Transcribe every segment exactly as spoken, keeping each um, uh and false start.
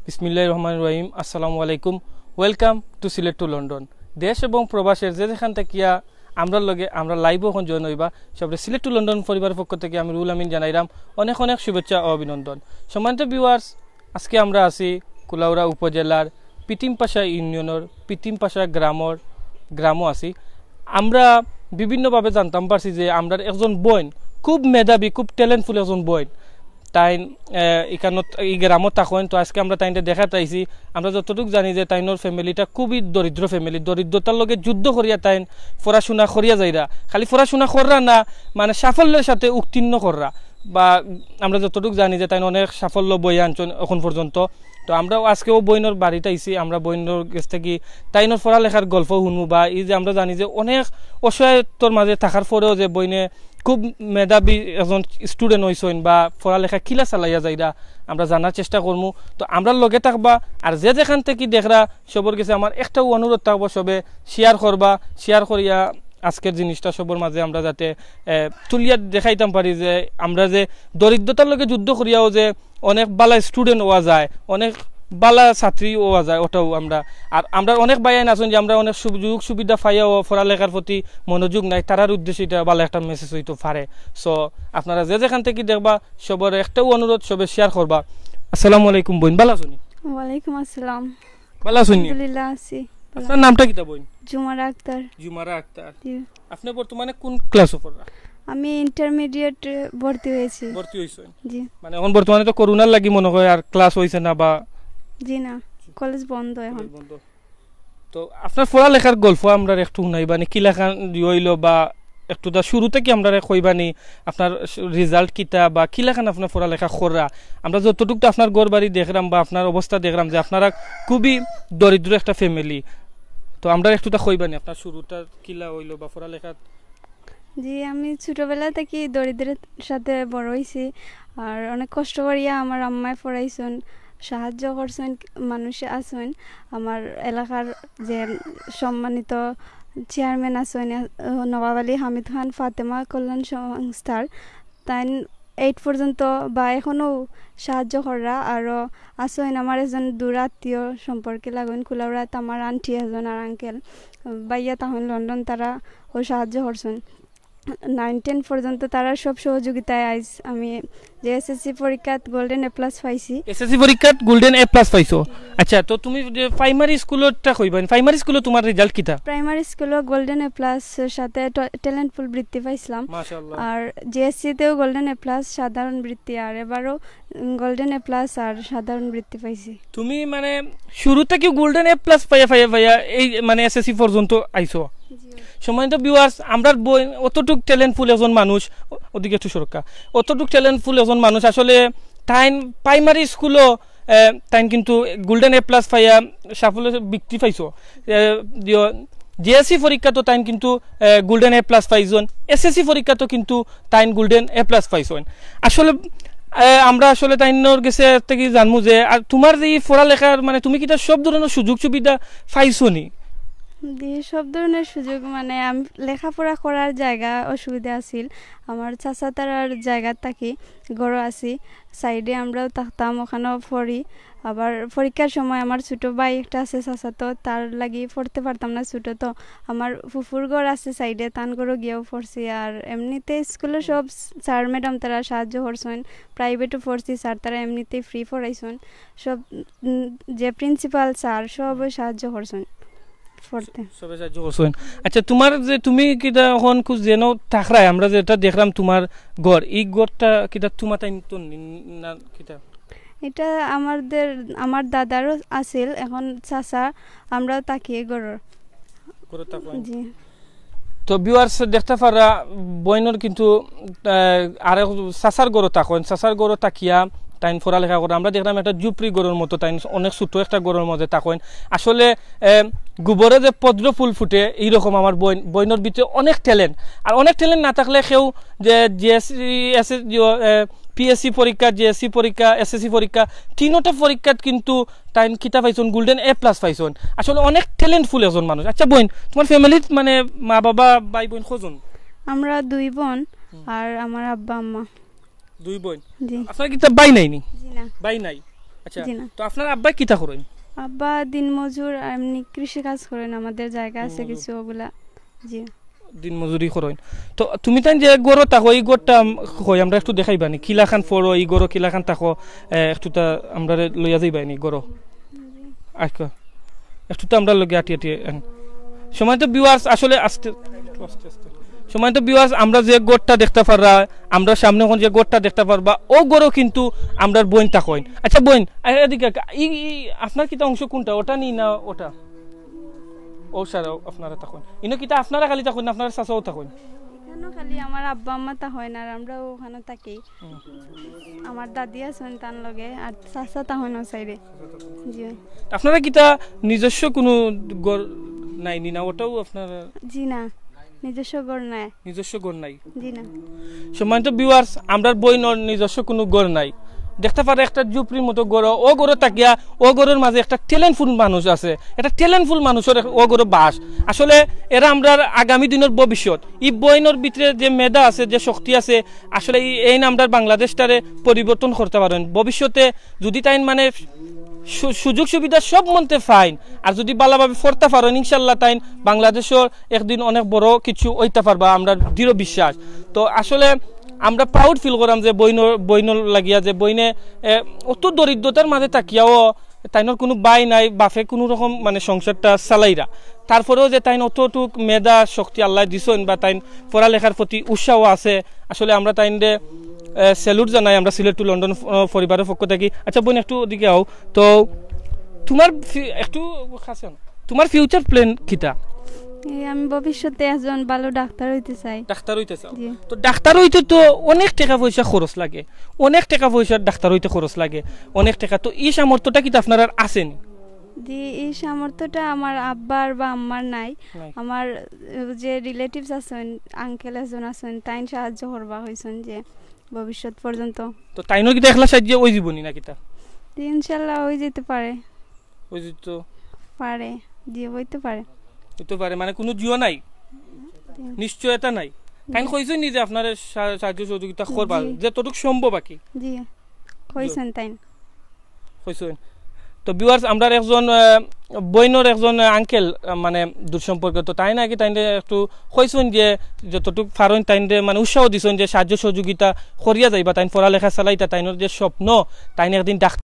বিসমিল্লাহির রহমানির রহিম। আসসালামু আলাইকুম। Welcome to Sylhet to London। দেশ এবং প্রবাসের যে যেখান থাকিয়া আমরার লগে আমরা লাইভও অখন জয়েন অইবা, সবরে সিলেট টু লন্ডন পরিবারের পক্ষ থাকি আমি রুহুল আমিন জানাইরাম অনেক অনেক শুভেচ্ছা ও অভিনন্দন। সম্মানিত ভিউয়ার্স, আজকে আমরা আছি কুলাউড়া উপজেলার পিটিমপাশা ইউনিয়নর পিটিমপাশা গ্রামর গ্রামও আছি। আমরা বিভিন্নভাবে জানতাম পারছি যে আমরার একজন বইন, খুব মেধাবী, খুব ট্যালেন্টফুল একজন বইন, তাইন, এ, ইখানো, ই গ্রামো থাকইন। তো আজকে আমরা তাইনরে দেখাত আইছি। আমরা যতটুক জানি যে তাইনর ফ্যামিলিটা খুবই দরিদ্র ফ্যামিলি, দরিদ্রতার লগে যুদ্ধ করিয়া তাইন পড়াশুনা করিয়া যাইরা। খালি পড়াশুনা কররা না, মানে সাফল্যের সাথে উত্তীর্ণ কররা। বা আমরা যতটুক জানি যে তাইন অনেক সাফল্য বইয়া আনছইন অখন পর্যন্ত। তো আমরাও আজকে অউ বইনর বাড়িত আইছি, আমরা বইনর গেছ থাকি তাইনর পড়ালেখার গল্প হুনমু, বা এই যে আমরা জানি যে অনেক অসহায়ত্বর মাঝে থাকার পরেও যে বইনে খুব মেধাবী একজন স্টুডেন্ট অইছইন বা পড়ালেখা কিলা চালাইয়া যাইরা, আমরা জানার চেষ্টা করমু। তো আমরার লগে থাকবা, আর যে যেখান থাকি দেখরা সবর গেছে আমার একটাউ অনুরোধ থাকবো, সবে শেয়ার করবা, শেয়ার করিয়া আজকের জিনিসটা সবর মাঝে আমরা যাতে, এ, তুলিয়া দেখাইতাম পারি যে আমরা যে দরিদ্রতার লগে যুদ্ধ করিয়াও যে অনেক বালা স্টুডেন্ট অওয়া যায়, অনেক বালা ছাত্রী অওয়া যায়, ওটাও আমরা। আর আমরা অনেক ভাইয়াইন আছইন যে আমরা অনেক সুযোগ সুবিধা পাইয়াও পড়ালেখার প্রতি মনোযোগ নাই, তারার উদ্দেশ্যে এটা বালা একটা মেসেজ অইতো পারে। সো আপনারা যে যেখান থাকি দেখবা, সবর একটাউ অনুরোধ, সবে শেয়ার করবা। আসসালামু আলাইকুম বইন, বালা আছইন? ওয়ালাইকুম আসসালাম। বালা আছইন নি? আলহামদুলিল্লাহ আছি। আপনার নামটা কিতা বইন? জুমারা আক্তার। জুমারা আক্তার। জি। আপনি বর্তমানে কোন ক্লাসো পড়রা? আমি ইন্টারমিডিয়েট ভর্তি হয়েছি। ভর্তি হইছইন? জি। মানে অখন বর্তমানে তো করোনার লাগি মনে হয় আর ক্লাস অইছে না বা? জি না, কলেজ বন্ধ এখন। কলেজ বন্ধ। তো আপনার পড়ালেখার গল্প আমরারে একটু হুনাইবানি, কিলাখান অইলো বা একটু তা শুরু থাকি আমরারে কইবানি, আপনার স-, রেজাল্ট কিতা বা কিলাখান আপনার পড়ালেখা কররা? আমরা যতটুক তো আপনার ঘর বাড়ি দেখরাম বা আপনার অবস্থা দেখরাম যে আপনারা খুবই দরিদ্র একটা ফ্যামিলি। তো আমরারে একটু তা কইবানি আপনার শুরুটা কিলা অইলো বা পড়ালেখা? জি, আমি ছোটবেলা থাকি দরিদ্রর সাথে বড় অইছি। আর অনেক কষ্ট করিয়া আমার আম্মায় পড়াইছইন, সাহায্য করছইন, মানুষ আছইন আমার এলাকার যে সম্মানিত চেয়ারম্যান আছইন, আহ, নবাব আলী হামিদ খান ফাতেমা কল্যাণ সংস্থার, তাইন এইট পর্যন্ত বা এখনও সাহায্য কররা। আরও আছইন আমার একজন দূর আত্মীয় সম্পর্কে লাগইন, কুলাউড়াত আমার আন্টি একজন আর আঙ্কেল, ভাইয়া তখন লন্ডন, তারা ও সাহায্য করছইন। নাইন টেন পর্যন্ত তারা সব সহযোগিতায় আইজ আমি যে এসএসসি পরীক্ষাত গোল্ডেন এ প্লাস পাইছি। এসএসসি পরীক্ষাত গোল্ডেন এ প্লাস পাইছো? আচ্ছা, তো তুমি যে প্রাইমারি স্কুলরটা কইবা, প্রাইমারি স্কুলো তোমার রেজাল্ট কিতা? প্রাইমারি স্কুলো গোল্ডেন এ প্লাস সাথে ট-, ট্যালেন্ট পুল বৃত্তি পাইছিলাম। মাশাআল্লাহ। আর জেএসসি তেও গোল্ডেন এ প্লাস সাধারণ বৃত্তি, আর এবারও, উম, গোল্ডেন এ প্লাস আর সাধারণ বৃত্তি পাইছি। তুমি মানে শুরু থাকি গোল্ডেন এ প্লাস পাইয়া, পাইয়া, পাইয়া এই মানে এসএসসি পর্যন্ত আইছো। জি। সম্মানিত ভিউয়ার্স, আমরার বইন অতটুক ট্যালেন্টফুল একজন মানুষ, ও-, ওদিকে একটু সরকা, অতটুক ট্যালেন্টফুল একজন মানুষ আসলে তাইন প্রাইমারি স্কুলো, এ, তাইন কিন্তু গোল্ডেন এ প্লাস পাইয়া সাফল্য বৃত্তি পাইছো। এ, দিও, জেএসসি পরীক্ষা তো তাইন কিন্তু, এ, গোল্ডেন এ প্লাস পাইছইন, এসএসসি পরীক্ষা তো কিন্তু তাইন গোল্ডেন এ প্লাস পাইছইন। আসলে, এ, আমরা আসলে তাইনর গেছে থাকি জানমু যে, আর তোমার যে এই পড়ালেখার, মানে, তুমি কিতা সব ধরনের সুযোগ সুবিধা পাইছো নি? জি, সব ধরনের সুযোগ, মানে, আমি লেখাপড়া করার জায়গা অসুবিধা আছিল। আমার চাচা তারার জায়গা থাকি ঘরো আছি, সাইডে আমরাও থাকতাম, ওখানেও পড়ি। আবার পরীক্ষার সময় আমার ছোট ভাই একটা আছে চাচাতো, তার লাগি পড়তে পারতাম না, ছোট তো। আমার ফুফুর ঘর আছে সাইডে, তান ঘরো গিয়াও পড়ছি। আর এমনিতে স্কুলো সব স্যার ম্যাডাম তারা সাহায্য করছইন, প্রাইভেটও পড়ছি, স্যার তারা এমনিতেই ফ্রি পড়াইছইন। সব, উম, যে প্রিন্সিপাল স্যার সবই সাহায্য করছইন পড়তে। সবে সাহায্য করছইন। আচ্ছা, তোমার যে তুমি কিতা এখন খুব যেন থাকরায়, আমরা যেটা দেখলাম তোমার ঘর, এই ঘরটা কিতা তোমার তাইন তো নি-, না কিতা? এটা আমাদের, আমার দাদারও আছিল, এখন চাচা, আমরাও থাকি এই ঘরর। ঘরো থাকো? জি। তো ভিউয়ার্স দেখতা পাররা, বইনর কিন্তু, আহ, আরেক চাচার ঘরো থাকইন, চাচার ঘরো থাকিয়া তাইন পড়ালেখা করে। আমরা দেখলাম একটা ঝুপড়ি ঘরর মতো, তাইন অনেক ছোট একটা ঘরর মধ্যে থাকইন। আসলে, আহ, গোবরে যে পদ্ম ফুল ফুটে, এইরকম আমার বইন, বইনর ভিতরে অনেক ট্যালেন্ট। আর অনেক ট্যালেন্ট না থাকলে কেউ যে জেএসসি, এসএস, আহ, পিএসসি পরীক্ষা, জেএসসি পরীক্ষা, এসএসসি পরীক্ষা, তিনোটা পরীক্ষাত কিন্তু তাইন কিতা পাইছইন, গোল্ডেন এ প্লাস পাইছইন। আসলে অনেক ট্যালেন্টফুল একজন মানুষ। আচ্ছা বইন, তোমার ফ্যামিলিত মানে মা বাবা ভাই বইন কয়জন? আমরা দুই বোন। হুম। আর আমার আব্বা আম্মা। দুই বইন। জি। আপনার কিতা ভাই নাই নি? জি না। ভাই নাই। আচ্ছা, জি না। তো আপনার আব্বায় কিতা করইন? আব্বা দিনমজুর, আর এমনি কৃষি কাজ করইন, আমাদের জায়গা আছে দিনমজুর। কিছু ওগুলা। জি। দিনমজুরি করইন। তো তুমি তাইন যে ঘরো থাকো, ই ঘরটা আম-, কই আমরা একটু দেখাইবানি, কিলাখান ফরো, ই ঘরো কিলাখান থাকো, এ, একটু তা আমরারে লইয়া যাইবানি ঘরো। আচ্ছা, একটু তো আমরার লগে আটি আটি আন। সম্মানিত viewers, আসলে আস্তে, একটু আস্তে আস্তে। সম্মানিত viewers, আমরা যে ঘরটা দেখতা পাররা, আমরা সামনে অখন যে ঘরটা দেখতা পারবা, ও ঘরো কিন্তু আমরার বইন থাকইন। আচ্ছা বইন, আ, এদিকে আ, ই, ই, আপনার কিতা অংশ কোনটা, ওটা নি না ওটা? ও স্যার, আপনারা থাকইন। ইনো কিতা আপনারা খালি থাকইন না, আপনারা চাচাও থাকইন? এখানো খালি আমার আব্বা আম্মা থাকইন, আর আমরাও ওখানো থাকি। হুম। আমার দাদি আছইন তান লগে, আর চাচা থাকইন ও সাইডে। জি। আপনারা কিতা নিজস্ব কুনু ঘর নাই নি না, ওটাও আপনারা? জি না, নিজস্ব ঘর নাই। নিজস্ব ঘর নাই? জি না। সম্মানিত viewers, আমরার বইনর নিজস্ব কুনু ঘর নাই। দেখতা পাররা একটা ঝুপড়ির মতো ঘর, ও ঘরো থাকিয়া, ও ঘরর মাঝে একটা talentful মানুষ আছে, একটা talentful মানুষর এক-, ও ঘরো বাস। আসলে এরা আমরার আগামী দিনর ভবিষ্যৎ। ই বইনর ভিতরে যে মেধা আছে, যে শক্তি আছে, আসলে ই-, এইন আমরার বাংলাদেশটারে পরিবর্তন করতা পারইন। ভবিষ্যতে যুদি তাইন মানে সু-, সুযোগ সুবিধা সব মন্তে পাইন, আর যুদি ভালাভাবে পড়তা পারইন, ইনশাল্লাহ তাইন বাংলাদেশর একদিন অনেক বড় কিছু অইতা পারবা, আমরার দৃঢ় বিশ্বাস। তো আসলে আমরা proud feel করাম যে বইনর, বইনর লাগিয়া যে বইনে, এ, অত দরিদ্রতার মাঝে থাকিয়াও তাইনর কুনু ভাই নাই, বাপে কুনু রকম মানে সংসারটা চালাইরা, তারপরেও যে তাইন অতটুক মেধা শক্তি আল্লায় দিছইন বা তাইন পড়ালেখার প্রতি উৎসাহ আছে, আসলে আমরা তাইনরে, এ, salute জানাই আমরা সিলেট to লন্ডন, আ, পরিবারর পক্ষ থাকি। আচ্ছা বইন, একটু ওদিকে আও। তো তুমার ফি-, একটু কাছে আনো। তুমার future plan কিতা? এই আমি ভবিষ্যতে একজন ভালো ডাক্তার হইতে চাই। ডাক্তার হইতে চাও? জি। তো ডাক্তার হইতে তো অনেক টেকা পয়সা খরচ লাগে, অনেক টেকা পয়সা ডাক্তার হইতে খরচ লাগে, অনেক টেকা। তো ই সামর্থ্যটা কিতা আপনারার আছে নি? জি, এই সামর্থ্যটা আমার আব্বার বা আম্মার নাই। নাই। আমার, আহ, যে relatives আছইন, uncle একজন আছইন, তাইন সাহায্য করবা কইছইন যে ভবিষ্যৎ পর্যন্ত। তো তাইনও কিতা একলা সাহায্য অইযিবো নি না কিতা? জি, ইনশাল্লাহ অইযিতে পারে। অইযিতো পারে। জি, অইতে পারে। অইতে পারে, মানে কুনু জিও নাই? জি। নিশ্চয়তা নাই। তাইন জি। কইছইন নি যে আপনারে সা-, সাহায্য সহযোগিতা করবা, জি। যতটুক সম্ভব আর কি? জি, কইছইন তাইন। কইছইন। তো viewers, আমরার একজন, আহ, বইনর একজন, আহ, uncle, আহ, মানে দূর সম্পর্কে, তো তাইন আগে তাইনরে একটু কইছইন যে যতটুক পারইন তাইনরে মানে উৎসাহ দিছইন যে সাহায্য সহযোগিতা করিয়া যাইবা, তাইন পড়ালেখা চালাইতা, তাইনর যে স্বপ্ন, তাইন একদিন ডাক্তার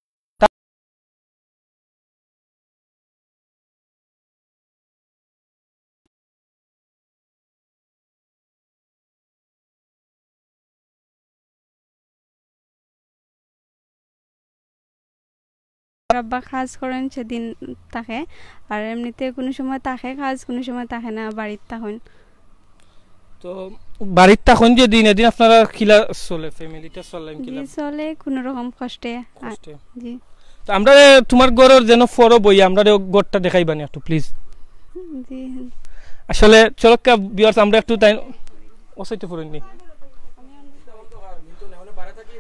আব্বা কাজ করইন, সেদিন থাকে, আর এমনিতে কুনু সময় থাকে কাজ, কুনু সময় থাকে না, বাড়িত থাকইন। তো বাড়িত থাকইন যেদিন, এদিন আপনারার কিলা চলে, familyটা চলে কিলা? জি, চলে কুনু রকম কষ্টে। আ, কষ্টে। জি। তো আমরা তুমার ঘরর যেন ফরো বই, আমরারে ঘরটা দেখাইবানি একটু, please। জি। আসলে চলক্কা viewers, আমরা একটু তাইন অসাইতে ফুরইন নি।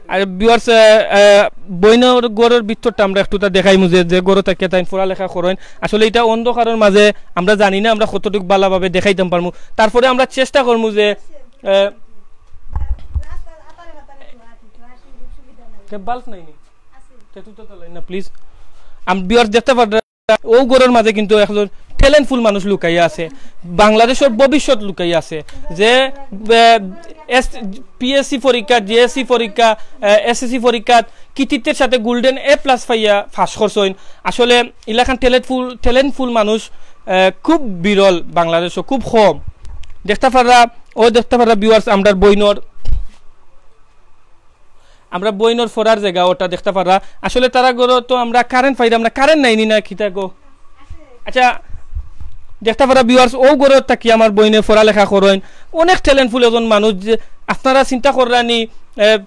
আর viewers, আহ, আহ, বইনর ঘরর ভিতরটা আমরা একটু তা দেখাইমু যে, যে ঘরো থাকিয়া তাইন পড়ালেখা করইন। আসলে ইটা অন্ধকারর মাঝে আমরা জানি না আমরা কতটুক ভালাভাবে দেখাইতাম পারমু। তারপরে আমরা চেষ্টা করমু যে, আহ, কে bulb নাই নি? কে তুই তো জ্বালাই না, please। আম-, viewers দেখতা পাররা, ও ঘরর মাঝে কিন্তু একজন talentful মানুষ লুকাইয়া আছে, বাংলাদেশর ভবিষ্যৎ লুকাইয়া আছে, যে, আহ, এস-, পিএসসি পরীক্ষা, জেএসসি পরীক্ষা, আহ, এসএসসি পরীক্ষাত কৃতিত্বের সাথে golden A plus পাইয়া পাস করছইন। আসলে ইলাখান talentful, talentful মানুষ, আহ, খুব বিরল, বাংলাদেশো খুব কম। দেখতা পাররা, ও দেখতা পাররা viewers, আমরার বইনর আমরা বইনর ফরার জাগা ওটা দেখতা পাররা। আসলে তারা ঘরো তো আমরা current পাইরাম না, current নাই নি না কিতা গো? আচ্ছা, দেখতা পাররা viewers, ও ঘরো থাকি আমার বইনে পড়ালেখা করইন, অনেক talentful একজন মানুষ। যে আপনারা চিন্তা কররা নি, এ,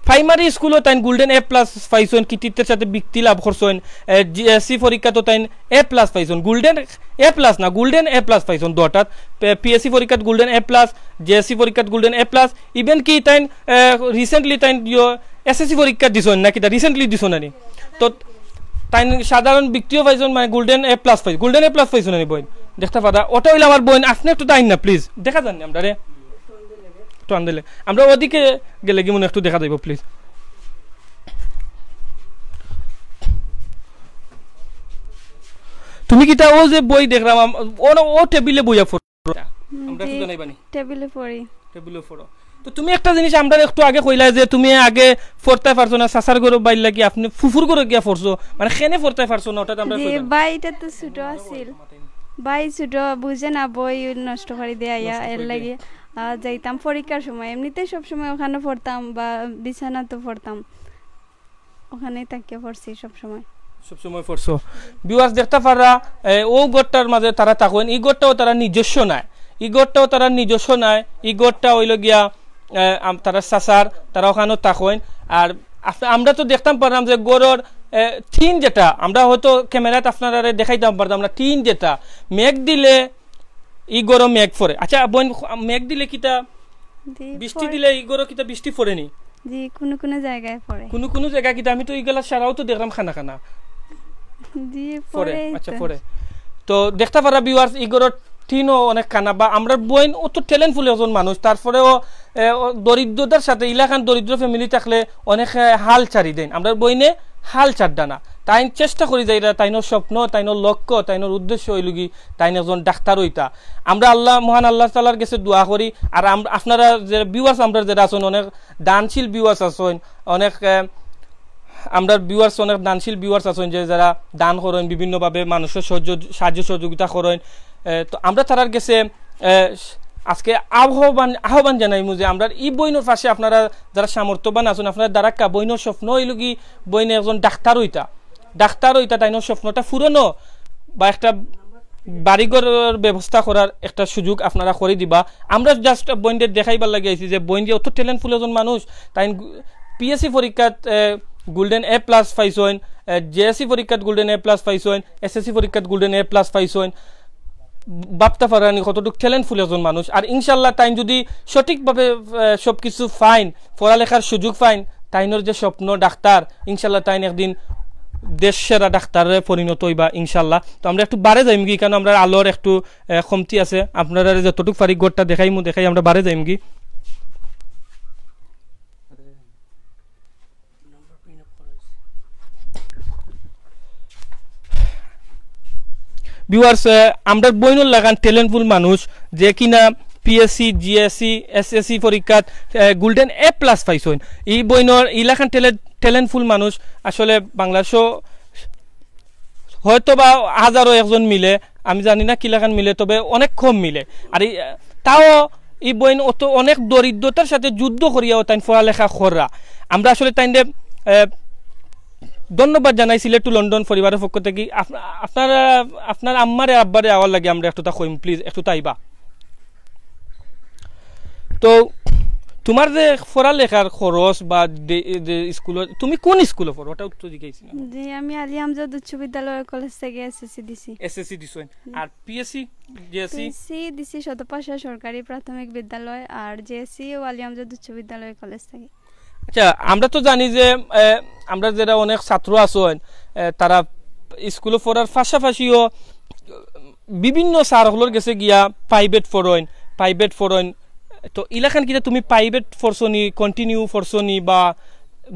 primary স্কুলো তাইন golden A plus পাইছইন, কৃতিত্বের সাথে বৃত্তি লাভ করছইন। এ, জেএসসি পরীক্ষা তো তাইন A plus পাইছইন, golden A plus না, golden A plus পাইছইন দুটাত। পে-, পিএসসি পরীক্ষাত golden A plus, জেএসসি পরীক্ষাত golden A plus, even কি তাইন, এ, recently তাইন ইয়ো এসএসসি পরীক্ষা দিছইন না কিতা, recently দিছইন না নি? তো তাইন সাধারণ বৃত্তিও পাইছইন, মানে golden A plus pi, golden A plus পাইছইন না নি বইন? দেখতা পাররা, ওটা অইলো আমার বইন, আপনে একটু তাইন না, please, দেখা যার নি আমরারে। একটু আন দিলে। আমরা ওদিকে গেলে কি মনে একটু দেখা যাইবো, please। তুমি কিতা ও যে বই দেখলাম, আম-, ও না, ও টেবিলে বইয়া পড়ো? হুম, আমরা জি, তো জানাইবানি। টেবিলে পড়ি। টেবিলে পড়ো। তো তুমি একটা জিনিস আমরা একটু আগে কইলা যে তুমি আগে পড়তায় পারছো না, চাচার ঘরো বাইর লাগি আপনি ফুফুর ঘরো গিয়া পড়ছো, মানে কেনে পড়তায় পারছো না, ওটা তো আমরা জি, কইলাম। ভাই এটা তো ছোট আছিল। ভাই ছোট, বুঝে না, বই নষ্ট করি দেয় আইয়া, নষ্ট এর করি দেয়। লাগি, আহ, যাইতাম পরীক্ষার সময়, এমনিতেই সব সময় ওখানে পড়তাম বা বিছানাত পড়তাম। ওখানেই থাকিয়া পড়ছি সব সময়। সব সময় পড়ছো। Viewers দেখতা পাররা, এ, ও ঘরটার মাঝে তারা থাকইন, ই ঘরটাও তারা নিজস্ব নায়, ই ঘরটাও তারা নিজস্ব নায়, ই ঘরটা অইলো গিয়া, এ, আম-, তারা চাচার, তারা ওখানেও থাকইন। আর আপ-, আমরা তো দেখতাম পারলাম যে ঘরর, এ, টিন যেটা, আমরা হয়তো ক্যামেরাত আপনারারে দেখাইতাম পারতাম না, টিন যেটা, মেঘ দিলে ই ঘরো মেঘ পড়ে। আচ্ছা বইন, মেঘ দিলে কিতা জি, বৃষ্টি পড়ে। দিলে ই ঘরো কিতা বৃষ্টি পড়েনি? জি, কোনো কোনো জায়গায় পড়ে। কোনো কোনো জায়গা কিতা, আমি তো ইগুলা সারাও তো দেখলাম খানা খানা। জি, পড়ে। পড়ে আচ্ছা, তো। পড়ে। তো দেখতা পাররা viewers, ই ঘরর টিনও অনেক খানা, বা আমরার বইন অত talentful একজন মানুষ, তারপরেও, এ, ও দরিদ্রতার সাথে, ইলাখান দরিদ্র family থাকলে অনেক, এ, হাল ছাড়ি দেইন। আমরার বইনে হাল ছাড়ডা না, তাইন চেষ্টা করি যাইরা, তাইনর স্বপ্ন, তাইনর লক্ষ্য, তাইনর উদ্দেশ্য অইলো গি তাইন একজন ডাক্তার অইতা। আমরা আল্লাহ, মহান আল্লাহ তাআলার গেছে দোয়া করি। আর আম-, আপনারা যে viewers, আমরা যেরা আছইন, অনেক দানশীল viewers আছইন, অনেক, এ, আমরার viewers, অনেক দানশীল viewers আছইন যে যারা দান করইন, বিভিন্নভাবে মানুষর সহ্য-, সাহায্য সহযোগিতা করইন। এ, তো আমরা তারার গেছে, এ, আজকে আহ্বান, আহ্বান জানাইমু যে আমরার ই বইনর পাশে আপনারা যারা সামর্থ্যবান আছইন, আপনারা দাঁড়াক্কা, বইনর স্বপ্ন অইলো গি বইনে একজন ডাক্তার অইতা। ডাক্তার অইতা, তাইনর স্বপ্নটা পূরণ অ বা একটা বাড়িঘরর ব্যবস্থা করার একটা সুযোগ আপনারা করি দিবা। আমরা just বইনরে দেখাইবার লাগি আইছি যে বইন যে অত talentful একজন মানুষ, তাইন গু-, পিএসসি পরীক্ষাত, এ, golden A plus পাইছইন, এ, জেএসসি পরীক্ষাত golden A plus পাইছইন, এসএসসি পরীক্ষাত golden A plus পাইছইন। ভাবতা পাররানি কতটুক talentful একজন মানুষ। আর ইনশাল্লাহ তাইন যদি সঠিকভাবে, এ, সবকিছু পাইন, পড়ালেখার সুযোগ পাইন, তাইনর যে স্বপ্ন ডাক্তার, ইনশাল্লাহ তাইন একদিন দেশ সেরা ডাক্তারে পরিণত অইবা ইনশাল্লাহ। তো আমরা একটু বারে যাইমগি, কারণ আমরার আলোর একটু, এ, কমতি আছে। আপনারারে যতটুক পারি ঘরটা দেখাইমু, দেখাই আমরা বারে যাইমগি। Viewers, এ, আমরার বইনর লাখান talentful মানুষ, যে কিনা পিএসসি, জিএসসি, এসএসসি পরীক্ষাত, এ, golden A plus পাইছইন। ই বইনর ইলাখান talent-, talentful মানুষ আসলে বাংলাদেশো হয়তো বা হাজারো একজন মিলে, আমি জানি না কিলাখান মিলে, তবে অনেক কম মিলে। আর ই, তাও ই বইন অত অনেক দরিদ্রতার সাথে যুদ্ধ করিয়াও তাইন পড়ালেখা কররা। আমরা আসলে তাইনরে, এ, ধন্যবাদ জানাই সিলেট to লন্ডন পরিবারর পক্ষ থাকি। আপ-, আপনারা, আপনার আম্মারে আব্বারে আওয়ার লাগি আমরা একটুতা কইমু, please, একটুতা আইবা। তো তুমার যে পড়ালেখার খরচ বা দে-, যে স্কুলো, তুমি কোন স্কুলো পড়ো? ওটা তো জিজ্ঞাসা না। জি, আমি আলী আমজাদ উচ্চ বিদ্যালয় কলেজ থেকে এসএসসি দিছি। এসএসসি দিছো? হুম। আর পিএসসি, জিএসসি? পিএসসি দিছি সদপাশা সরকারি প্রাথমিক বিদ্যালয়, আর জেএসসি ও আলী আমজাদ উচ্চ বিদ্যালয় কলেজ থেকে। আচ্ছা, আমরা তো জানি যে, এ, আমরা যেরা অনেক ছাত্র আছইন, এ, তারা স্কুলো পড়ার পাশাপাশিও বিভিন্ন স্যার অকলর গেছে গিয়া প্রাইভেট পড়ইন, প্রাইভেট পড়ইন। তো ইলাখান কিতা তুমি প্রাইভেট পড়ছো নি, continue পড়ছো নি, বা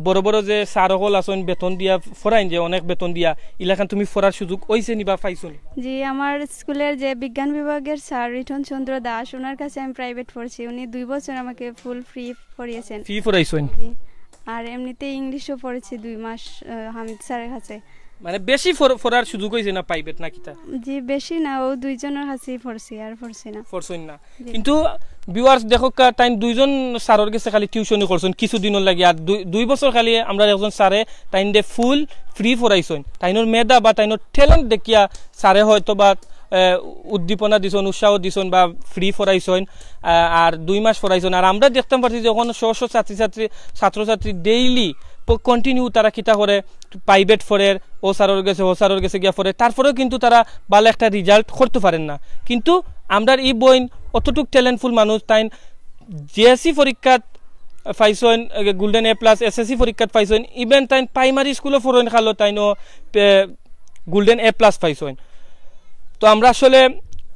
বড় বড় যে স্যার অকল আছইন বেতন দিয়া পড়াইন, যে অনেক বেতন দিয়া, ইলাখান তুমি পড়ার সুযোগ অইছে নি বা পাইছো নি? জি, আমার স্কুলের যে বিজ্ঞান বিভাগের স্যার রিঠন চন্দ্র দাস, ওনার কাছে আমি প্রাইভেট পড়ছি। উনি দুই বছর আমাকে ফুল ফ্রি পড়িয়েছেন। ফ্রি পড়াইছইন? জি। আর এমনিতে ইংলিশও পড়েছি দুই মাস, আহ, হামিদ স্যারের কাছে। মানে বেশি পড়-, পড়ার সুযোগ অইছে না প্রাইভেট না কিতা? জি, বেশি না, ও দুইজনের কাছেই পড়ছি, আর পড়ছি না। পড়ছইন না। জি। কিন্তু ভিউয়ার্স দেখউক্কা, তাইন দুইজন স্যারর গেছে খালি টিউশনি করছইন কিছুদিনর লাগি, আর দুই, দুই বছর খালি আমরার একজন স্যারে তাইনরে ফুল ফ্রি পড়াইছইন। তাইনর মেধা বা তাইনর ট্যালেন্ট দেখিয়া স্যারে হয়তো বা, এ, উদ্দীপনা দিছইন, উৎসাহ দিছইন বা ফ্রি পড়াইছইন। আ, আর দুই মাস পড়াইছইন। আর আমরা দেখতাম পারছি যে অখন শ শ ছাত্রী ছাত্রী, ছাত্রছাত্রী ডেইলি প-, কন্টিনিউ তারা কিতা করে, প্রাইভেট পড়ের, ও স্যারর গেছে, ও স্যারর গেছে গিয়া পড়ে, তারপরেও কিন্তু তারা ভালা একটা রেজাল্ট করতে পারেন না। কিন্তু আমরার ই বইন অতটুক ট্যালেন্টফুল মানুষ, তাইন জেএসসি পরীক্ষাত পাইছইন, এ, গোল্ডেন এ প্লাস, এসএসসি পরীক্ষাত পাইছইন, even তাইন প্রাইমারি স্কুলো পড়ইন কালো, তাইনও পে-, গোল্ডেন এ প্লাস পাইছইন। তো আমরা আসলে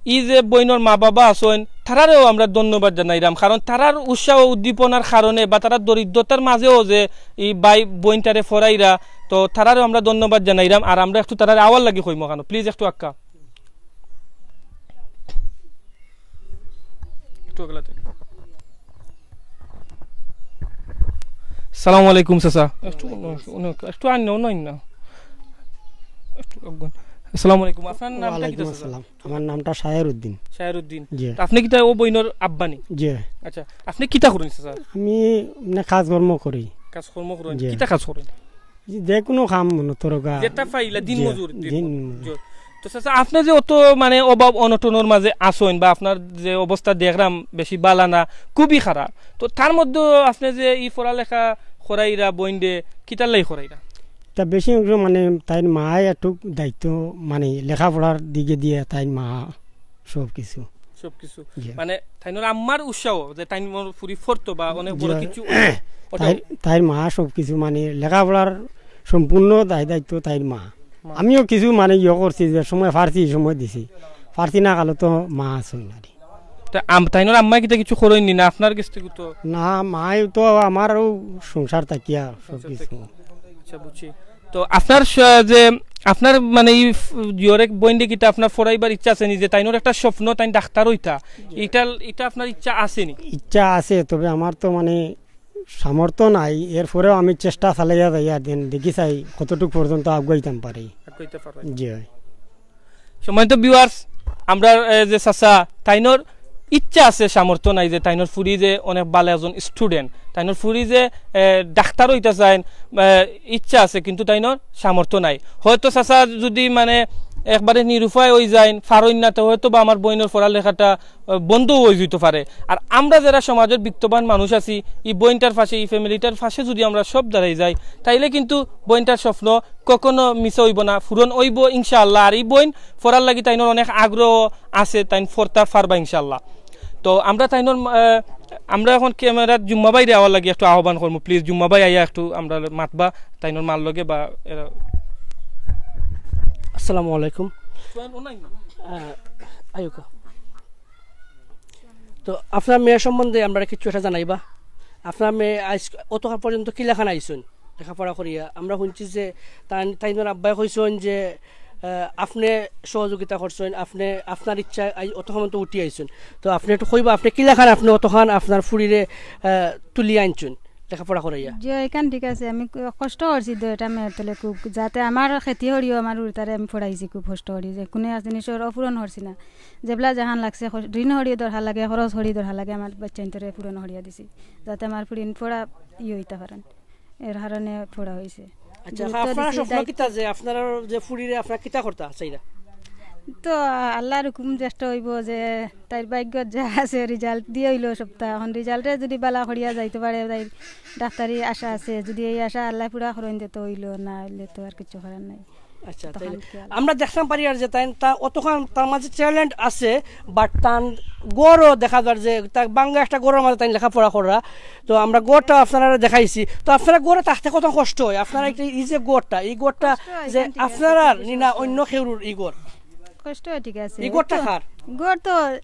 ই যে বইনর মা বাবা আছইন, তারারেও আমরা ধন্যবাদ জানাইরাম, কারণ তারার উৎসাহ উদ্দীপনার কারণে বা তারা দরিদ্রতার মাঝেও যে ই ভাই বইনটারে পড়াইরা, তো তারারেও আমরা ধন্যবাদ জানাইরাম। আর আমরা একটু তারারে আওয়ার লাগি কইমু কেন, প্লিজ একটু আক্কা। একটু আগলাতে। সালামু আলাইকুম চাচা। একটু, একটু আইন না, অন্য আইন না। একটু আগুন। আসসালামু আলাইকুম। আপনার নামটা কিতা ওয়ালাইকুম চাচা? আসসালাম। আমার নামটা শাহের উদ্দিন। শাহের উদ্দিন। জি। তা আপনি কিতা ও বইনর আব্বা নি? জি। আচ্ছা, আপনি কিতা করইন চাচা? আমি মানে কাজকর্ম করি। কাজকর্ম করইন? জি। কিতা কাজ করইন? জি, যে কোনো কাম মনে করো গা। যেটা পাইলা, দিন জি, মজুর, দিন দিন মজুর। মজুর। জি। তো চাচা, আপনি যে অত মানে অভাব অনটনর মাঝে আছইন বা আপনার যে অবস্থা দেখরাম বেশি বালা না, খুবই খারাপ। তো তার মধ্যে আপনি যে ই পড়ালেখা করাইরা বইনরে, কিতার লাগি করাইরা? তা বেশি অংশ মানে তাইর মায় একটু দায়িত্ব, মানে লেখাপড়ার দিকে দিয়া তাইর মা সব কিছু। সবকিছু। জি। মানে তাইনর আম্মার উৎসাহ যে তাইন মোর ফুরি ফরতো বা অনেক বড় জি। কিছু অইতো। তাইর, তাইর মা সব কিছু মানে লেখাপড়ার সম্পূর্ণ দায় দায়িত্ব তাইর মা। মা। আমিও কিছু মানে ইয়ে করছি, যে সময় পারছি, সময় দিছি, পারছি না কালো তো মা আছে না রে। তা আম-, তাইনর আম্মা কিতা কিছু করইন নি না আপনার গেছ থেকে তো? না, মাই তো আমারও সংসার থাকিয়া সব সংসার কিছু। থাকি। আচ্ছা, বুঝছি। তো আপনার স-, যে আপনার মানে ই ফ-, জিওর এক বইনরে কিতা আপনার ফরাইবার ইচ্ছা আছে নি? যে তাইনর একটা স্বপ্ন, তাইন ডাক্তার অইতা, ইটা, ইটা আপনার ইচ্ছা আছে নি? ইচ্ছা আছে, তবে আমার তো মানে সামর্থ্য নাই, এরপরেও আমি চেষ্টা চালাইয়া যাইয়া দিন দেখি চাই কতটুকু পর্যন্ত আগুয়াইতাম পারি। আগুয়াইতে পারবেন। জি ভাই। সম্মানিত viewers, আমরা, এ, যে চাচা, তাইনর ইচ্ছা আছে, সামর্থ্য নাই, যে তাইনর ফুরি যে অনেক ভালা একজন student, তাইনর ফুরি যে, এ, ডাক্তার অইতা চাইন, এ, ইচ্ছা আছে, কিন্তু তাইনর সামর্থ্য নাই। হয়তো চাচা যদি মানে একবারে নিরুপায় অই যাইন, পারইন না, তো হয়তো বা আমার বইনর পড়ালেখাটা, এ, বন্ধও অই যাইতো পারে। আর আমরা যারা সমাজর বিত্তবান মানুষ আছি, ই বইনটার পাশে, ই familyটার পাশে যদি আমরা সব দাঁড়াই যাই, তাইলে কিন্তু বইনটার স্বপ্ন কখনো মিছা অইবো না, পূরণ অইবো ইনশাআল্লাহ। আর ই বইন পড়ার লাগি তাইনর অনেক আগ্রহ আছে, তাইন পড়তা পারবা ইনশাআল্লাহ। তো আমরা তাইনর, আহ, আমরা এখন cameraর জুম্মা ভাইরে আওয়ার লাগি একটু আহ্বান করমু, please জুম্মা ভাই আইয়া একটু আমরা মাতবা তাইনর মার লগে বা এরা। আসসালামু আলাইকুম। আহ, আইউক্কা। তো আপনার মেয়ে সম্বন্ধে আমরারে কিছু একটা জানাইবা? আপনার মেয়ে আইজ অতখান পর্যন্ত কিলাখান আইছইন লেখাপড়া করিয়া? আমরা হুনছি যে তান-, তাইনর আব্বায় কইছইন যে, আহ, আপনে সহযোগিতা করছইন, আপনে, আপনার ইচ্ছা আই-, অতখান তো উঠি আইছইন। তো আপনে একটু কইবা, আপনে কিলাখান আপনে অতখান আপনার ফুরিরে, আহ, তুলিয়া আনছইন লেখাপড়া করাইয়া? জি, ইখান ঠিক আছে। আমি ক-, কষ্ট করছি দুইটা মেয়ের তলে খুব, যাতে আমার খেতি করিও আমার উরতারে আমি পড়াইছি খুব কষ্ট করি, যে কোনো এক জিনিসর অপূরণ করছি না। যেবলা যেখান লাগছে, খ-, ঋণ করিও দরকার লাগে, খরচ করি দরকার লাগে, আমার বাচ্চাইন্তরে পূরণ করিয়া দিছি, যাতে আমার ফুরিন পড়া ইয়ে অইতা পারেন। এর কারণে পড়া অইছে। আচ্ছা, গুরুত্ব আপনার দিছি, স্বপ্ন দায়িত্ব। কিতা যে আপনার যে ফুরিরে আপনার কিতা করতা চাইরা? তো আল্লাহর হুকুম যেটা অইবো, যে তাইর ভাগ্যত যা আছে, result দিয়া অইলো সবটা। এখন resultএ যদি বালা করিয়া যাইতো পারে, তাইর ডাক্তারি আশা আছে, যদি এই আশা আল্লায় পুরা করইন দে তো অইলো, না অইলে তো আর কিচ্ছু করার নাই। আচ্ছা, তখন তাইলে কি আর আমরা দেখতাম পারি আর যে তাইন তা অতখান তার মাঝে talent আছে, but তান ঘরও দেখা যার যে তা বাঙ্গা একটা ঘরর মাঝে তাইন লেখাপড়া কররা। তো আমরা ঘরটা আপনারারে দেখাইছি। তো আপনারা ঘরে থাকতে কত কষ্ট অয়? আপনারা একটা, এই যে ঘরটা, এই ঘরটা কষ্ট অয়, যে এখান থেকে আপনারার আছে, নি না কষ্ট অয়। অন্য কেউর ই ঘর? কষ্ট অয়, ঠিক আছে। ই ঘরটা তো কার? ঘর তো, এ,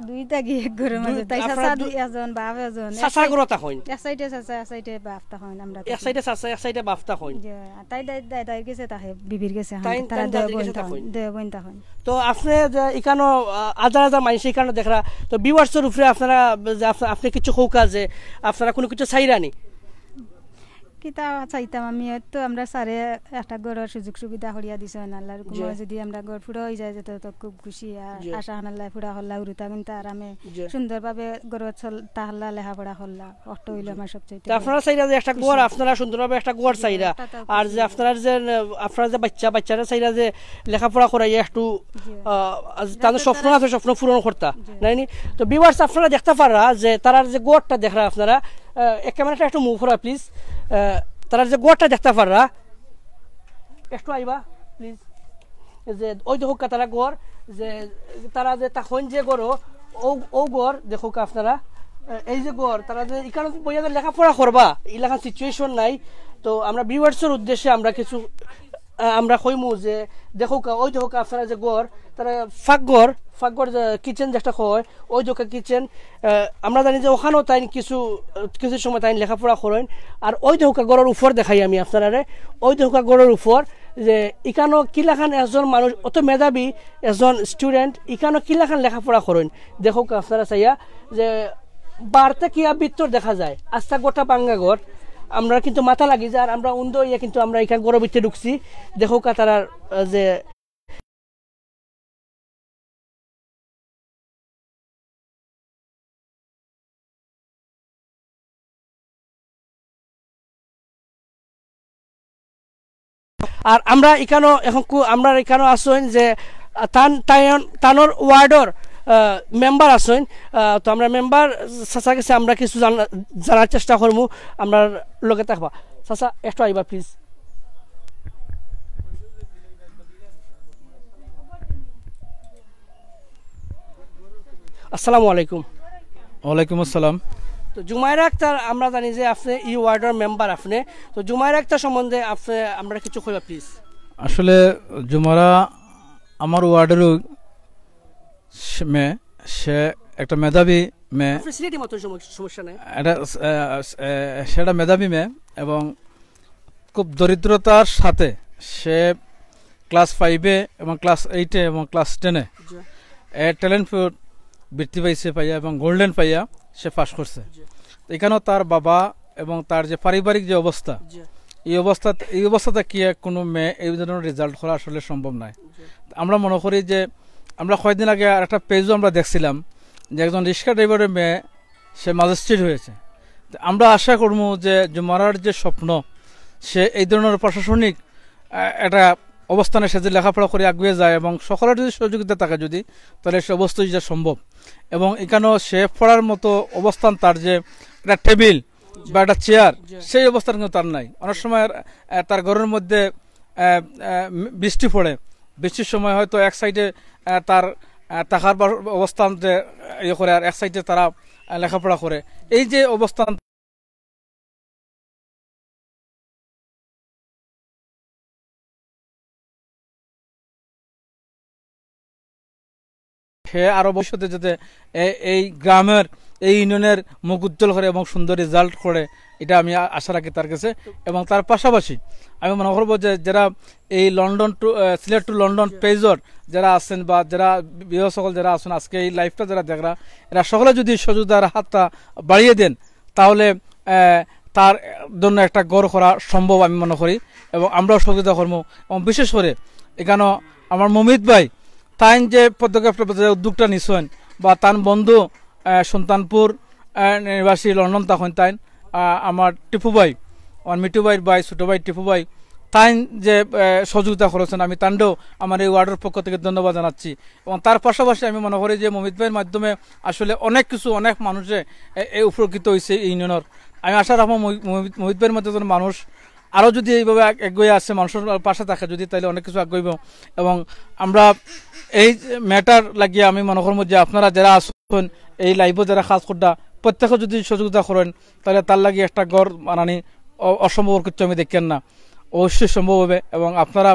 দুই থাকি এক ঘরর মাঝে। দুই, তাই আপনারা চাচা দু-, দুই, একজন, বাপ একজন। এক চাচার side-এ, ঘরও থাকইন? এক side-এ চাচা, এক side-এ বাপ থাকইন, আমরা এক থাকি। Side-এ চাচা, এক side-e বাপ থাকইন? জি, তাই দাই-, দাই-, দাইর গেছে থাকে, বিবির গেছে, তাই, তারা তাই দুই দাদির বোন গেছে থাকইন, থাকইন। দুই বোন থাকইন। তো আপনে যে ইকানো, আ, হাজার হাজার মানুষ ইকানো দেখরা, তো viewers-র উপরে আপনারা যে আপ-, আপনে কিছু কউক্কা যে আপনারা কুনু কিছু চাইরা নি? কিতা চাইতাম আমি, অইতো আমরা স্যারে একটা ঘরর সুযোগ সুবিধা করিয়া দিছইন, আল্লাহর হুকুমে জি। যদি আমরা ঘর পুরা অই যায়, যেটা তো খুব খুশি, আর জি। আশা আনাল্লাহ পুরা করলা, উরুতা কিন্তু আরামে জি। সুন্দরভাবে ঘরো চল-, তাহলা লেখাপড়া করলা, অটো অইলো আমার সবচেয়ে তা আপনারা চাইরা যে একটা খুশি। ঘর, আপনারা সুন্দরভাবে একটা ঘর জি, চাইরা, একটা তো আর খুশি যে অইলো। আপনারা যে, আপনারা যে বাচ্চা, বাচ্চারা চাইরা যে লেখাপড়া করাইয়া একটু, জি। আহ, আজ তাদের যাতে স্বপ্ন তারা আছে, স্বপ্ন পূরণ করতা, জি। নাইনি? তো viewers, আপনারা দেখতা পাররা যে তারার যে ঘরটা দেখরা আপনারা, আহ, এক cameraটা একটু move করা, please। আহ, তারার যে ঘরটা দেখতা পাররা, একটু আইবা, please। যে ওই দেখউক্কা তারা ঘর, যে তারা যে থাকইন যে ঘরো, ও, ও ঘর দেখউক্কা আপনারা, আহ, এই যে ঘর, তারা যে ইকানো বইয়া যে লেখাপড়া করবা, ইলাখান situation নাই। তো আমরা viewers-র উদ্দেশ্যে আমরা কিছু আহ, আমরা কইমু যে দেখউক্কা, ওই দেখউক্কা আপনারা যে ঘর, তারা পাকঘর, পাকঘর যে kitchen যেটা কয়, ওই দেখউক্কা kitchen, আহ, আমরা জানি যে ওখানেও তাইন কিছু, আহ, কিছু সময় তাইন লেখাপড়া করইন। আর ওই দেখউক্কা ঘরর উপর দেখাই আমি আপনারারে, ওই দেখউক্কা ঘরর উপর যে ইকানো কিলাখান একজন মানুষ অত মেধাবী, একজন স্টুডেন্ট ইকানো কিলাখান লেখাপড়া করইন। দেখউক্কা আপনারা চাইয়া যে বার থাকিয়া ভিতর দেখা যায় আস্তা গোটা ভাঙ্গা ঘর। আমরা কিন্তু মাথা লাগি যায়, আর আমরা উন্দা অইয়া কিন্তু আমরা ইখান ঘরর ভিতরে ঢুকছি। দেখউক্কা তারার, আহ, যে আর আমরা ইকানো এখন কু-, আমরা ইকানো আছইন যে, আহ, তান-, তাইন-, তানর ওয়ার্ডর, আহ, মেম্বার আছইন। আহ, তো আমরা মেম্বার চাচার গেছে আমরা কিছু জানা-, জানার চেষ্টা করমু। আমরার লগে থাকবা। চাচা, একটু আইবা প্লিজ। আসসালামু আলাইকুম। ওয়ালাইকুম আসসালাম। তো জুমাইরা আক্তার, আমরা জানি যে আপনে ই ওয়ার্ডর মেম্বার আপনে, তো জুমাইরা আক্তার সম্বন্ধে আপনে আমরারে কিছু কইবা প্লিজ। আসলে জুমারা আমার ওয়ার্ডেরউ সে মেয়ে, সে একটা মেধাবী মেয়ে। আপনে সিলেটি মাতইন, সমস্যা নাই। এটা, আহ, আহ, সে একটা মেধাবী মেয়ে এবং খুব দরিদ্রতার সাথে সে ক্লাস ফাইভে এবং ক্লাস এইটে এবং ক্লাস টেনে জি। এ ট্যালেন্ট ফিউর বৃত্তি পাইছে পাইয়া এবং গোল্ডেন পাইয়া সে পাস করছে। জি। এখানেও তার বাবা এবং তার যে পারিবারিক যে অবস্থা, জি। এই অবস্থা, এই অবস্থা থাকিয়া কোনো মেয়ে এই ধরনের রেজাল্ট করা আসলে সম্ভব নয়। জি। আমরা মনে করি যে আমরা কয়েকদিন আগে আর একটা পেজও আমরা দেখছিলাম যে একজন রিক্সা ড্রাইভারের মেয়ে সে ম্যাজিস্ট্রেট হয়েছে। তো আমরা আশা করবো যে জুমারার যে স্বপ্ন, সে এই ধরনের প্রশাসনিক, আহ, একটা অবস্থানে সে যদি লেখাপড়া করে আগুয়ে যায় এবং সকলের যদি সহযোগিতা থাকে যদি, তাহলে সে অবশ্যই এটা সম্ভব। এবং এখানেও সে পড়ার মতো অবস্থান, তার যে একটা টেবিল বা একটা চেয়ার, জি। সেই অবস্থান কিন্তু তার নাই। অনেক সময়, আহ, তার ঘরের মধ্যে, আহ, আহ, বৃষ্টি পড়ে, বৃষ্টির সময় হয়তো এক সাইডে, আহ, তার, আহ, থাকার বা-, অবস্থান যে, আহ, ইয়ে করে, আর এক সাইডে তারা, আহ, লেখাপড়া করে। এই যে অবস্থান সে আরো ভবিষ্যতে যাতে এ-, এই গ্রামের, এই ইউনিয়নের মুখ উজ্জ্বল করে এবং সুন্দর রেজাল্ট করে, এটা আমি আ-, আশা রাখি তার কাছে। এবং তার পাশাপাশি আমি মনে করবো যে যারা এই London to, uh, Sylhet to London পেজর যারা আছেন বা যারা ভিউয়ার সকল যারা আছেন, আজকে এই লাইভটা যারা দেখরা, এরা সকলে যদি সহযোগিতার হাতটা বাড়িয়ে দেন, তাহলে, আহ, তার জন্য একটা ঘর করা সম্ভব আমি মনে করি, এবং আমরাও সহযোগিতা করবো। এবং বিশেষ করে এখানে আমার মমিত ভাই, তাইন যে পদক্ষেপটা, যে উদ্যোগটা নিছেন, বা তার বন্ধু, আহ, সুলতানপুর, আহ, নিবাসী লন্ডন তখন তাইন, আহ, আমার টিপু ভাই, আমার মিঠু ভাইর ভাই, ছোট ভাই টিপু ভাই, তাইন যে, আহ, সহযোগিতা করেছেন, আমি তানরেও আমার এই ওয়ার্ডের পক্ষ থেকে ধন্যবাদ জানাচ্ছি। এবং তার পাশাপাশি আমি মনে করি যে মমিত ভাইয়ের মাধ্যমে আসলে অনেক কিছু, অনেক মানুষে এ-, এ উপকৃত হইছে এই ইউনিয়নের। আমি আশা রাখবো মহি-, মহি-, মমিত ভাইয়ের মতো একজন মানুষ আরও যদি এইভাবে আগ-, এগিয়ে আসে, মানুষের পাশে থাকে যদি, তাহলে অনেক কিছু আগাইব। এবং আমরা এই ম্যাটার লাগিয়ে আমি মনে করবো যে আপনারা যারা আছেন, এই লাইভও যারা কাজ কররা, প্রত্যেকে যদি সহযোগিতা করেন, তাহলে তার লাগি একটা ঘর বানানি অ-, অসম্ভব কিছু আমি দেখেন না, অবশ্যই সম্ভব হবে। এবং আপনারা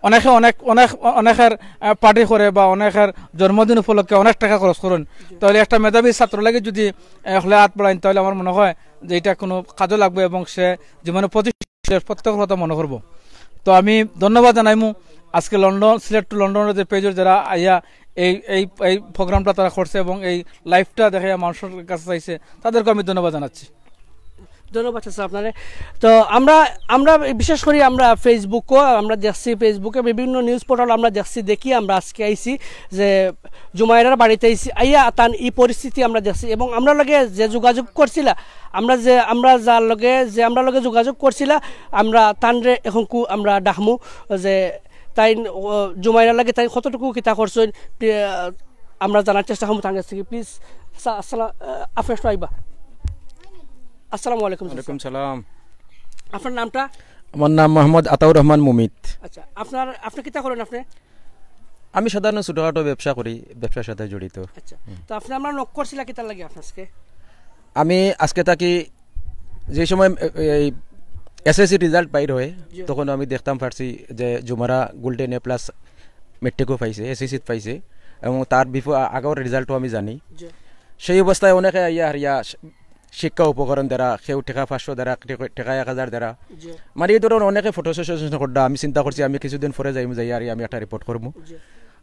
অনেকে অনেক, অনেক, অনেকের, আহ, পার্টি করে বা অনেকের জন্মদিন উপলক্ষে অনেক টাকা খরচ করেন, তাহলে একটা মেধাবী ছাত্র লাগি যদি, আহ, হলে হাত বাড়াইন, তাহলে আমার মনে হয় যে এটা কোনো কাজে লাগবে এবং সে জীবনে প্রতিষ্ঠিত প্রত্যেক কথা মনে করবো। তো আমি ধন্যবাদ জানাইমু আজকে লন্ডন, সিলেট টু লন্ডনের যে পেজর যারা আইয়া এই, এই, এই প্রোগ্রামটা তারা করছে এবং এই লাইভটা দেখে মানুষের কাছে চাইছে, তাদেরকে আমি ধন্যবাদ জানাচ্ছি। ধন্যবাদ আছে আপনারে। তো আমরা, আমরা বিশেষ করি আমরা ফেসবুকও আমরা দেখছি, ফেসবুকে বিভিন্ন নিউজ পোর্টাল আমরা দেখছি, দেখি আমরা আজকে আইছি যে জুমাইরার বাড়িতে আইছি, আইয়া তান এই পরিস্থিতি আমরা দেখছি এবং আমরা লগে যে যোগাযোগ করছিলা, আমরা যে, আমরা যার লগে, যে আমরা লগে যোগাযোগ করছিলা, আমরা তানরে এখন কু আমরা ডাকমু যে তাই, ও, জুমাইরার লগে তাই কতটুকু কিতা করছইন, পি-, আমরা জানার চেষ্টা করমু তার কাছ থেকে। প্লিজ, আসসালাম, আহ, আপনি একটু আইবা। আসসালামু আলাইকুম, ওয়ালাইকুম সালাম। আপনার নামটা? আমার নাম মোহাম্মদ আতাউর রহমান মুমিত। আচ্ছা, আপনার, আপনি কিতা করেন আপনি? আমি সাধারণত ছোটখাটো ব্যবসা করি, ব্যবসার সাথে জড়িত। আচ্ছা, তো আপনি আমরা নক করছিলা কিতার লাগি আপনার আজকে? আমি আজকে থাকি যে সময় এ-, এই এসএসসি রেজাল্ট বাইর হয়, জি। তখন আমি দেখতাম পারছি যে জুমারা গোল্ডেন এ প্লাস মেট্রিকও পাইছে, এসএসসিত পাইছে, এবং তার বিফোর আগের রেজাল্টও আমি জানি। জি। সেই অবস্থায় অনেকে আইয়া হারিয়া শিক্ষা উপকরণ দেরা, কেউ টেকা পাঁচশো দেরা, টেকা এক হাজার দেরা। জি। মানে এই ধরনের অনেকে ফটো সেশন কররা। আমি চিন্তা করছি আমি কিছুদিন পরে যাইমু, যাইয়া আর আমি একটা রিপোর্ট করমু। জি।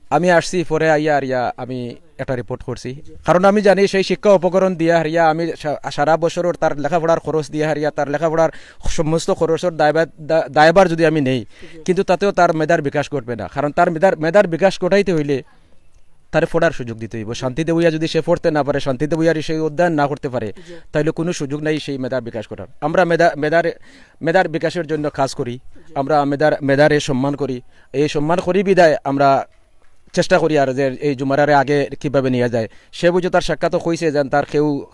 আমি আসছি পরে আইয়া আর ইয়া আমি একটা রিপোর্ট করছি, কারণ আমি জানি সেই শিক্ষা উপকরণ দিয়া হারিয়া আমি সা-, সারা বছরর তার লেখাপড়ার খরচ দিয়া হারিয়া তার লেখাপড়ার সমস্ত খরচর দায়ভার, দা-, দায়ভার যদি আমি নেই, কিন্তু তাতেও তার মেধার বিকাশ ঘটবে না। কারণ তার মেধার মেধার বিকাশ ঘটাইতে হইলে তারে পড়ার সুযোগ দিতে হইব। শান্তিতে বইয়া যদি সে পড়তে না পারে, শান্তিতে বইয়া সেই অধ্যয়ন না করতে পারে, তাহলে কোনো সুযোগ নাই সেই মেধার বিকাশ ঘটার। আমরা মেধা মেধার মেধার বিকাশের জন্য কাজ করি। আমরা মেধার মেধারে সম্মান করি। এই সম্মান করি বিধায় আমরা চেষ্টা করি আর যে এই জুমারারে আগে কিভাবে নেওয়া যায়। সে বুঝে তার সাক্ষাৎ কইছে যেন তার কেউ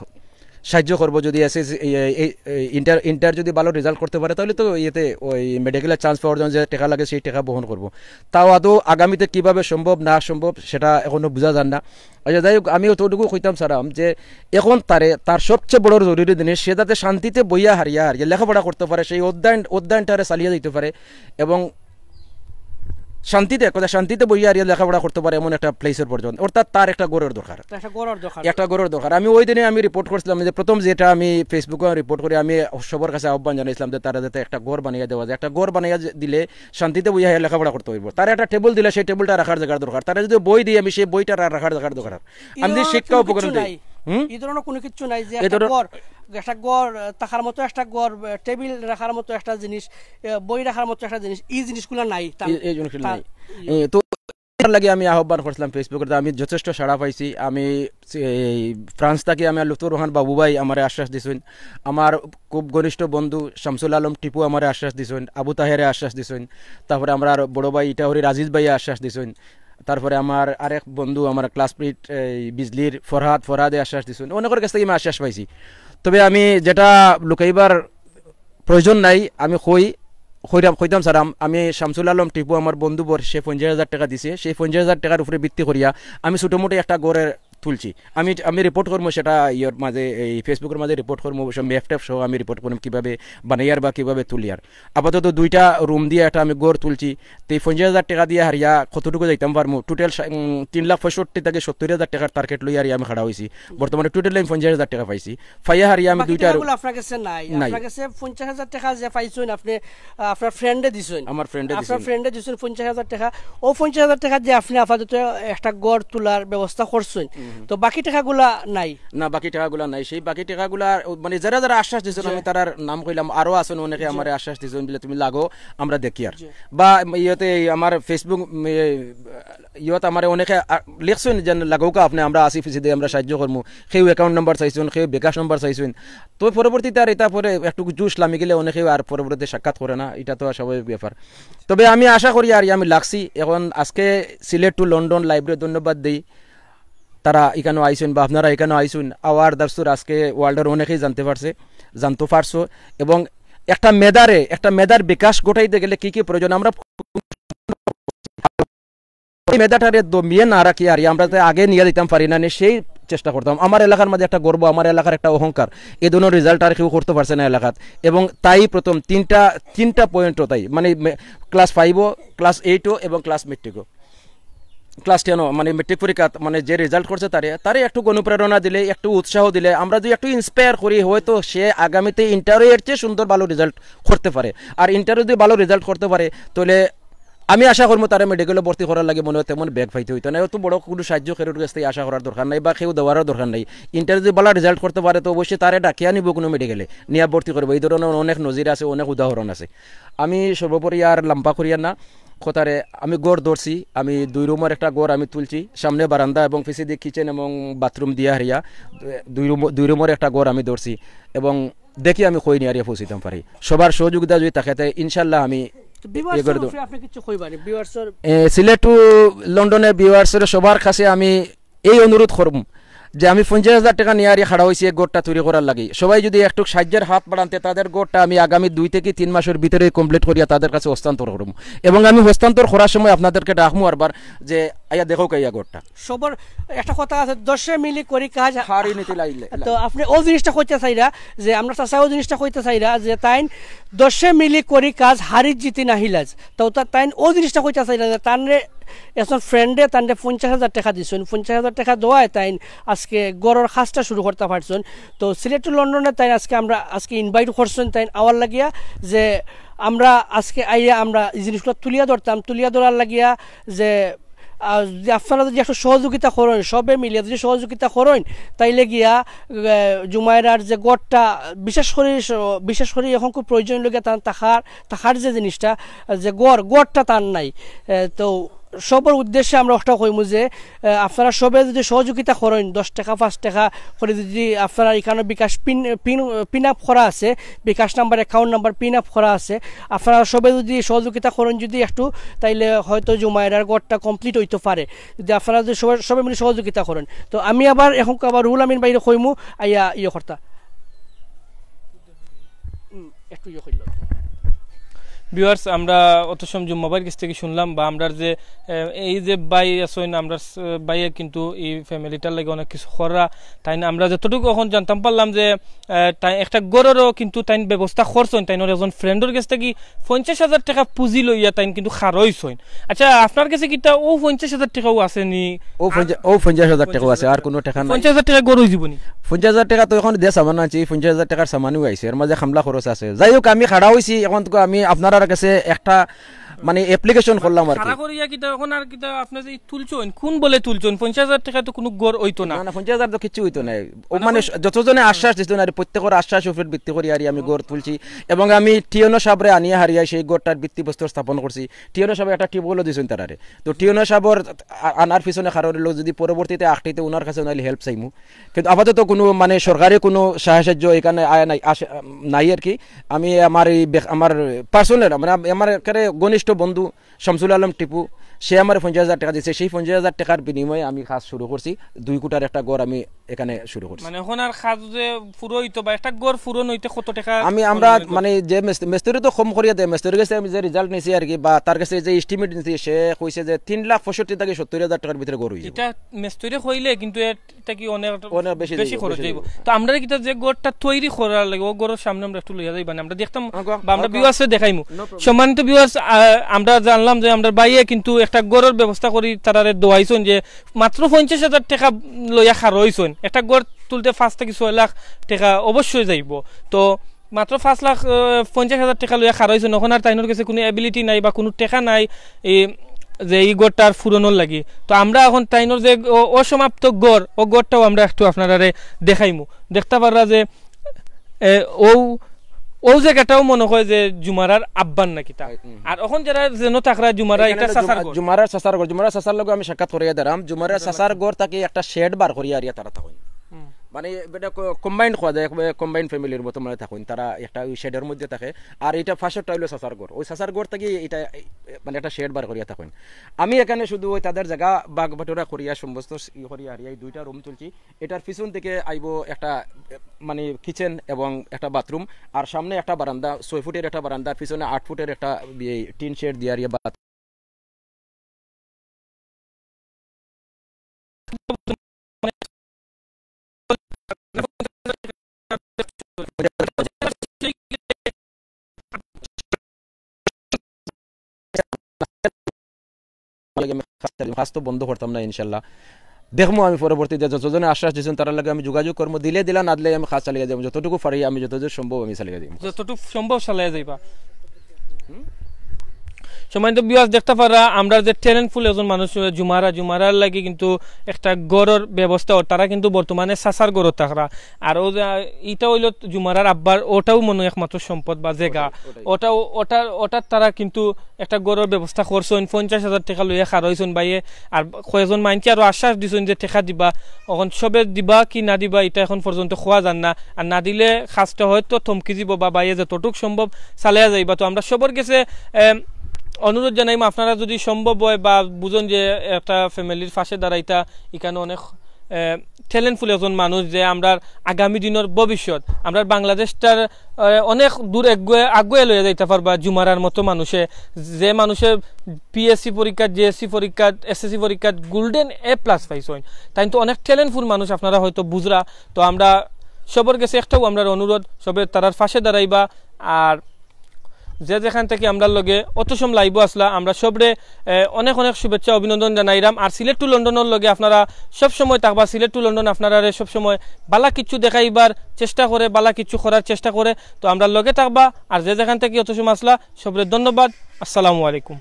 সাহায্য করবো, যদি এসএসসি ইন্টার ইন্টার যদি ভালো রেজাল্ট করতে পারে, তাহলে তো ইয়েতে ওই মেডিকেলের চান্স পাওয়ার জন্য যে টাকা লাগে সেই টাকা বহন করবো। তাও আদৌ আগামীতে কিভাবে সম্ভব না সম্ভব সেটা এখনো বোঝা যার না। আচ্ছা, যাই হোক, আমি অতটুকু কইতাম চাইরাম যে এখন তারে তার সবচেয়ে বড় জরুরি জিনিস সে যাতে শান্তিতে বইয়া হারিয়া হারিয়া লেখাপড়া করতে পারে, সেই অধ্যয়ন অধ্যয়নটারে চালিয়ে দিতে পারে এবং শান্তিতে কথা শান্তিতে বইয়া হারিয়া লেখাপড়া করতে পারে এমন একটা প্লেসের প্রয়োজন, অর্থাৎ তার একটা ঘরের দরকার। তো একটা ঘরের দরকার। একটা ঘরের দরকার। আমি ওই দিনে আমি রিপোর্ট করছিলাম যে প্রথম যেটা আমি Facebook-এ রিপোর্ট করি, আমি সবার কাছে আহ্বান জানাইছিলাম যে তারা যাতে একটা ঘর বানিয়ে দেওয়া যায়, একটা ঘর বানিয়ে যে- দিলে শান্তিতে বইয়া লেখাপড়া করতে হইব। তারা একটা টেবিল দিলে সেই টেবিলটা রাখার জায়গার দরকার, তারা যদি বই দিই আমি সেই বইটা রা- রাখার জায়গার দরকার। এই আমি যদি ধরনের শিক্ষা কোনো উপকরণ কিছু দিই, নাই। হুম? এই ধরনের কোনো কিছু নাই যে এই একটা ধরনের- ঘর, একটা ঘর আহ, থাকার মতো একটা ঘর, আহ, টেবিল রাখার মতো একটা জিনিস, আহ, বই রাখার মতো একটা জিনিস, এই জিনিসগুলো নাই। তার- এই- এই জিনিসগুলো তার- নাই। এ, তো এর লাগি আমি আহ্বান করছিলাম Facebook-এ, আমি যথেষ্ট সাড়া পাইছি। আমি এই ফ্রান্স থাকি আমি লুৎফুর রহমান বাবু ভাই আমারে আশ্বাস দিছইন, আমার খুব ঘনিষ্ঠ বন্ধু শামসুল আলম টিপু আমারে আশ্বাস দিছইন, আবু তাহেরে আশ্বাস দিছইন, তারপরে আমার আর বড় ভাই ইটাহরির আজিজ ভাইয়ে আশ্বাস দিছইন, তারপরে আমার আরেক বন্ধু আমার ক্লাসমেট এই বিজলির ফরহাদ, ফরহাদে আশ্বাস দিছইন। অনেকের কাছ থেকে আমি আশ্বাস পাইছি। তবে আমি যেটা লুকাইবার প্রয়োজন নাই, আমি কই কইরাম কইতাম চাইরাম, আমি শামসুল আলম টিপু আমার বন্ধু বর, সে পঞ্চাশ হাজার টাকা দিছে, সেই পঞ্চাশ হাজার টাকার উপরে ভিত্তি করিয়া আমি ছোটো মোটো একটা ঘরের তুলছি। আমি আমি রিপোর্ট করবো সেটা ইয়ের মাঝে, এই Facebook-এর মাঝে রিপোর্ট করবো, অবশ্য ম্যাপ ট্যাপ সহ আমি রিপোর্ট করবো কীভাবে বানাইয়ার বা কীভাবে তুলিয়ার। আপাতত দুইটা রুম দিয়া একটা আমি ঘর তুলছি। তো এই পঞ্চাশ হাজার টাকা দিয়া হারিয়া কতটুকু যাইতাম পারমু? টোটাল তিন লাখ পঁয়ষট্টি থেকে সত্তর হাজার টাকার টার্গেট লইয়া হারিয়া আমি খাড়া হইছি। বর্তমানে টোটাল আমি পঞ্চাশ হাজার টাকা পাইছি। পাইয়া হারিয়া আমি বাকি দুইটা রু- টাকাগুলো আপনার কাছে নাই। নাই। আপনার কাছে পঞ্চাশ হাজার টাকা যে পাইছইন আপনি, আহ, আপনার ফ্রেন্ডে দিছইন। আমার ফ্রেন্ডে আপনার দিছইন। ফ্রেন্ডে দিছইন পঞ্চাশ হাজার টাকা। ও পঞ্চাশ হাজার টাকা যে আপনি আপাতত একটা ঘর তোলার ব্যবস্থা করছইন, তো বাকি টাকাগুলা নাই। না, বাকি টাকাগুলা নাই। সেই বাকি টাকাগুলা মানে যারা যারা আশ্বাস দিছইন, জি। আমি তারার নাম কইলাম, আরো আছইন অনেকে আমারে আশ্বাস দিছইন বলে তুমি লাগো, আমরা দেখিয়ার। জি। বা ইয়েতে এই আমার Facebook, উম, এ, ইয়েত আমারে অনেকে আ, লিখছইন যে লাগউক্কা আপনি, আমরা আছি পিছে দিয়া, আমরা সাহায্য করমু। কেউ অ্যাকাউন্ট নাম্বার চাইছইন, কেউ বিকাশ নাম্বার চাইছইন। তো পরবর্তীতে আর এটা পরে একটু জোশ লামি গেলে অনেকে আর পরবর্তীতে সাক্ষাৎ করে না, এটা তো আর স্বাভাবিক ব্যাপার। তবে আমি আশা করি আর আমি লাগছি। এখন আজকে সিলেট to লন্ডন লাইভরে ধন্যবাদ দেই, তারা এখানো আইছইন বা আপনারা এখানো আইছইন, আওয়ার দাস্তুর আজকে ওয়ার্ল্ডর অনেকেই জানতে পারছে, জানতে পারছো। এবং একটা মেধারে, একটা মেধার বিকাশ ঘটাইতে গেলে কি কি প্রয়োজন, আমরা এই মেধাটারে দমিয়ে না রাখি আর আমরা তো আগে নিয়ে দিতাম পারি না, নি সেই চেষ্টা করতাম। আমার এলাকার মাঝে একটা গর্ব, আমার এলাকার একটা অহংকার, এই ধরনের রেজাল্ট আর কেউ করতে পারছে না এলাকাত। এবং তাই প্রথম তিনটা তিনটা পয়েন্টও তাই, মানে ক্লাস ফাইভও, ক্লাস এইটও এবং ক্লাস মেট্রিকও, ক্লাস টেনও, মানে মেট্রিক পরীক্ষাত মানে যে রেজাল্ট করছে তারে, তারে একটু অনুপ্রেরণা দিলে, একটু উৎসাহ দিলে, আমরা যদি একটু ইন্সপায়ার করি, হয়তো সে আগামীতে ইন্টারও এর চেয়ে সুন্দর ভালো রেজাল্ট করতে পারে। আর ইন্টারও যদি ভালো রেজাল্ট করতে পারে, তাহলে আমি আশা করবো তারে মেডিকেলে ভর্তি করার লাগি মনে হয় তেমন ব্যাগ পাইতে হইতো না। অত বড় কোনো সাহায্য কেউর কাছ থেকে আশা করার দরকার নাই বা কেউ দেওয়ারও দরকার নাই। ইন্টারও যদি ভালো রেজাল্ট করতে পারে, তো অবশ্যই তারে ডাকিয়া নিব কোনো মেডিকেলে, নিয়ে ভর্তি করবো। এই ধরনের অনেক নজির আছে, অনেক উদাহরণ আছে। আমি সর্বোপরি আর লম্বা করিয়ার না, কথারে আমি ঘর ধরছি, আমি দুই রুমের একটা ঘর আমি তুলছি, সামনে বারান্দা এবং পিছে দিয়ে কিচেন এবং বাথরুম দিয়া হারিয়া দুই রুম, দুই রুমের একটা ঘর আমি ধরছি এবং দেখি আমি কই নিয়ে হারিয়া পৌঁছিতাম পারি। সবার সহযোগিতা যদি থাকে, তাই ইনশাল্লাহ আমি তো ভিউয়ার্স এ করে দেব। আপনি কিছু কইবা নি? ভিউয়ার্সর এ, সিলেট to লন্ডনের ভিউয়ার্সের সবার কাছে আমি এই অনুরোধ করব যে আমি পঞ্চাশ হাজার টাকা নিয়ে আর খাড়া হইছি এক ঘরটা তৈরি করার লাগি। সবাই যদি একটু সাহায্যের হাত বাড়ানতে, তাদের ঘরটা আমি আগামী দুই থেকে তিন মাসের ভিতরে কমপ্লিট করিয়া তাদের কাছে হস্তান্তর করব। এবং আমি হস্তান্তর করার সময় আপনাদেরকে ডাকমু আরবার যে আইয়া দেখউক্কা ঘরটা। সবার একটা কথা আছে, "দশে মিলি করি কাজ।" হারি নীতি লাইলে। তো আপনি ও জিনিসটা কইতে চাইরা যে আমরা চাচা ও জিনিসটা কইতে চাইরা যে তাইন "দশে মিলি করি কাজ, হারি জিতি নাহি লাজ।" তো তা-, তাইন ও জিনিসটা কইতে চাইরা যে তানরে একজন ফ্রেন্ডে তানরে পঞ্চাশ হাজার টেকা দিছইন। পঞ্চাশ হাজার টেকা দেওয়ায় তাইন আজকে ঘরর কাজটা শুরু করতা পারছইন। তো সিলেট টু লন্ডনে তাইন আজকে, আমরা আজকে ইনভাইট করছইন তাইন আওয়ার লাগিয়া, যে আমরা আজকে আইয়া আমরা এই জিনিসগুলা তুলিয়া ধরতাম, তুলিয়া ধরার লাগিয়া যে, আহ, যদি আপনারা যদি একটু সহযোগিতা করইন, সবে মিলিয়া যদি সহযোগিতা করইন, তাইলে গিয়া, আহ, জুমাইরার যে ঘরটা, বিশেষ করি স-, বিশেষ করি এখন খুব প্রয়োজন লাগিয়া তান থাকার, থাকার যে জিনিসটা, যে ঘর, ঘরটা তান নাই। আহ, তো সবর উদ্দেশ্যে আমরা একটা কইমু যে, আহ, আপনারা সবে যদি সহযোগিতা করইন, দশ টেকা, পাঁচ টেকা করি যদি আপনারা এখানো bKash pin, pin, pin up করা আছে, bKash number, account number pin up করা আছে, আপনারা সবে যদি সহযোগিতা করইন যদি একটু, তাইলে হয়তো জুমাইরার ঘরটা কমপ্লিট অইতো পারে, যদি আপনারা যদি সবে, সবে মিলে সহযোগিতা করইন। তো আমি আবার এখন আবার রুহুল আমিন ভাইরে কইমু, আইয়া ইয়ে করতা। হুম, একটু ইয়ে করলাম। ভিউয়ার্স, আমরা অত সময় জুম্মা ভাইর কাছ থাকি শুনলাম, বা আমরার যে, এ, এই যে ভাই আছইন, আমরার স-, ভাইয়ে কিন্তু এই ফ্যামিলিটার লাগি অনেক কিছু কররা। তাইন আমরা যতটুকু এখন জানতাম পারলাম যে, এ, তাইন একটা ঘররও কিন্তু তাইন ব্যবস্থা করছইন, তাইনর একজন ফ্রেন্ডর কাছ থাকি পঞ্চাশ হাজার টেকা পুঁজি লইয়া তাইন কিন্তু খাড়া অইছইন। আচ্ছা, আপনার কাছে কিতা অউ পঞ্চাশ হাজার টেকাও আছে নি? অউ পঞ্চাশ, অউ পঞ্চাশ হাজার টেকাও আছে, আর কুনু টেকা নাই। পঞ্চাশ হাজার টেকা ঘর অইযিবো নি? পঞ্চাশ হাজার টেকা তো এখন যে সামান আনছি, এই পঞ্চাশ হাজার টেকার সামানউ আইছে, এর মাঝে খামলা খরচ আছে। যাই হোক, আমি খাড়া অইছি, এখন তো আমি আপনারার কাছে একটা মানে অ্যাপ্লিকেশন করলাম আর কি। খাড়া করিয়া কিতা এখন আর কিতা আপনে যে তুলছইন, কুন বলে তুলছইন? পঞ্চাশ হাজার টেকা তো কুনু ঘর অইতো না। না, না, পঞ্চাশ হাজার তো কিচ্ছু অইতো না। ও মানে মানে স-, যতজনে আশ্বাস দিছইন আর প্রত্যেকর আশ্বাস উপর ভিত্তি করি আর আমি ঘর তুলছি। এবং আমি টিএনও সাবরে আনিয়া হারিয়া সেই ঘরটার ভিত্তিপ্রস্তর স্থাপন করছি। টিএনও সাবে একটা টিউবওয়েলও দিছইন তারারে। তো টিএনও সাবর আ-, আনার পিছনে কারণ অইলো যদি পরবর্তীতে আখটিতে ওনার কাছে নাইলে হেল্প চাইমু। কিন্তু আপাতত কুনু মানে সরকারি কুনু সাহায্য এখানে আয় নাই, আসে, নাই আর কি। আমি আমার এই বেক-, আমার পার্সোনাল, মানে আম-, আমার একেবারে ঘনিষ্ঠ বন্ধু শামসুল আলম টিপু, সে আমারে পঞ্চাশ হাজার টেকা দিছে। সেই পঞ্চাশ হাজার টেকার বিনিময়ে আমি কাজ শুরু করছি, দুই কোঠার একটা ঘর আমি এখানে শুরু করছি। মানে এখন আর কাজ যে পুরো অইতো বা একটা ঘর পূরণ অইতে কত টেকা আমি, আমরা খরচ অইতো? মানে যে মেস-, মেস্তরি তো কম করিয়া দেয়, মেস্তরির কাছে আমি যে রেজাল্ট নিছি আর কি, বা তার কাছে যে এস্টিমেট নিছি, সে কইছে যে তিন লাখ পঁয়ষট্টি থাকি সত্তর হাজার টেকার ভিতরে ঘর অইযিবো। ইটা মেস্তরি কইলে কিন্তু এর থাকি অনেক অনেক বেশি বেশি যাইবো, খরচ বেশি যাইবো। যাইবো। তো আমরারে কিতা যে ঘরটা তৈরি করার লাগি, অউ ঘরর সামনে আমরা একটু লইয়া যাইবা নি, আমরা দেখতাম হ্যাঁ, গো, বা আমরা হ্যাঁ, গো। ভিউয়ার্সরে দেখাইমু। No problem। সম্মানিত ভিউয়ার্স, আ, আমরা জানলাম যে আমরার ভাইয়ে কিন্তু একটা ঘরর ব্যবস্থা করি তারারে দেওয়াইছইন, যে মাত্র পঞ্চাশ হাজার টেকা লইয়া খাড়া অইছইন। একটা ঘর তুলতে পাঁচ থাকি ছয় লাখ টেকা অবশ্যই যাইবো। তো মাত্র পাঁচ লাখ, আহ, পঞ্চাশ হাজার টেকা লইয়া খাড়া অইছইন, অখন আর তাইনর কাছে কুনু ability নাই বা কুনু টেকা নাই এই যে ই ঘরটার পূরণর লাগি। তো আমরা অখন তাইনর যে অ-, অসমাপ্ত ঘর, অউ ঘরটাও আমরা একটু আপনারারে দেখাইমু। দেখতা পাররা যে, এ, অউ, অউ জাগাটাও মনে অয় যে জুমারার আব্বার না কিতা। হুম। আর অখন যেরা যেন থাকরা জুমারা, এখানে ইটা হলো চাচার জুমা-, ঘর। জুমারার চাচার ঘর, জুমারার চাচার লগে আমি সাক্ষাৎ করিয়া দিরাম। জুমারার চাচার ঘর থাকি একটা শেড বার করিয়া আরিয়া তারা থাকইন। হুম। মানে এটা ক-, কম্বাইন্ড কওয়া যায়, একবারে কম্বাইন্ড ফ্যামিলির মতো মানে থাকইন। তারা একটা ওই শেডর মধ্যে থাকে। আর ইটা পাশেরটা অইলো চাচার ঘর। ওই চাচার ঘর থাকি ইটা, এ, মানে একটা শেড বার করিয়া থাকইন। আমি এখানে শুধু ওই তাদের জাগা ভাগ বাটোয়ারা করিয়া সমস্ত স-, ই করিয়া আর এই দুইটা রুম তুলছি। এটার পিছন থেকে আইবো একটা, এ, মানে কিচেন এবং একটা বাথরুম। আর সামনে একটা বারান্দা, ছয় ফুটের একটা বারান্দা, পিছনে আট ফুটের একটা, এই, টিন শেড দিয়া আর ইয়ে বাথ- কাজ তো বন্ধ করতাম না ইনশাল্লাহ। দেখমু আমি পরবর্তীতে যতজনে আশ্বাস দিছইন তারার লগে আমি যোগাযোগ করমু, দিলে দিলা, না দিলে আমি কাজ চালিয়ে যাবো, যতটুকু পারি আমি যতদূর সম্ভব আমি চালিয়ে যাবো। যতটুকু সম্ভব চালিয়ে যাইবা। সম্মানিত ভিউয়ার্স, দেখতা পাররা আমরা যে ট্যালেন্টফুল একজন মানুষ, আহ, জুমারা, জুমারার লাগি কিন্তু একটা ঘরর ব্যবস্থা অর, তারা কিন্তু বর্তমানে চাচার ঘরো থাকরা। আর অউ যে, আহ, ইটা অইলো জুমারার আব্বার, ওটাও মনে অয় একমাত্র সম্পদ বা জাগা। ওটাই, ওটাই। ওটাও, ওটার, ওটার তারা কিন্তু একটা ঘরর ব্যবস্থা করছইন, পঞ্চাশ হাজার টেকা লইয়া খাড়া অইছইন ভাইয়ে। আর কয়েকজন মাইনষে আরো আশ্বাস দিছইন যে টেকা দিবা, অখন সবে দিবা কি না দিবা, ইটা এখন পর্যন্ত কওয়া যার না। আর না দিলে কাজটা হয়তো থমকি যিবো বা ভাইয়ে যতটুক সম্ভব চালাইয়া যাইবা। তো আমরা সবর গেছে, এম, অনুরোধ জানাইমু, আপনারা যদি সম্ভব অয় বা বুঝইন যে একটা ফ্যামিলির পাশে দাঁড়াইতা, ইখানো অনেক, এ, ট্যালেন্টফুল একজন মানুষ যে আমরার আগামী দিনর ভবিষ্যৎ, আমরার বাংলাদেশটার, এ, অনেক দূর এগুয়ে, আগুয়ে লইয়া যাইতা পারবা জুমারার মতো মানুষে, যে মানুষে পিএসসি পরীক্ষা, জেএসসি পরীক্ষা, এসএসসি পরীক্ষা গোল্ডেন এ প্লাস পাইছইন। তাইন তো অনেক ট্যালেন্টফুল মানুষ, আপনারা হয়তো বুঝরা। তো আমরা সবর গেছে একটাও আমরার অনুরোধ, সবে তারার পাশে দাঁড়াইবা। আর যে যেখান থাকি আমরার লগে অত সময় লাইভও আসলা, আমরা সবরে এ, অনেক অনেক শুভেচ্ছা অভিনন্দন জানাইরাম। আর সিলেট টু লন্ডনর লগে আপনারা সব সময় থাকবা। সিলেট টু লন্ডন আপনারারে সব সময় বালা কিছু দেখাইবার চেষ্টা করে, বালা কিছু করার চেষ্টা করে। তো আমরার লগে থাকবা। আর যে যেখান থাকি অত সময় আসলা, সবরে ধন্যবাদ। আসসালামু আলাইকুম।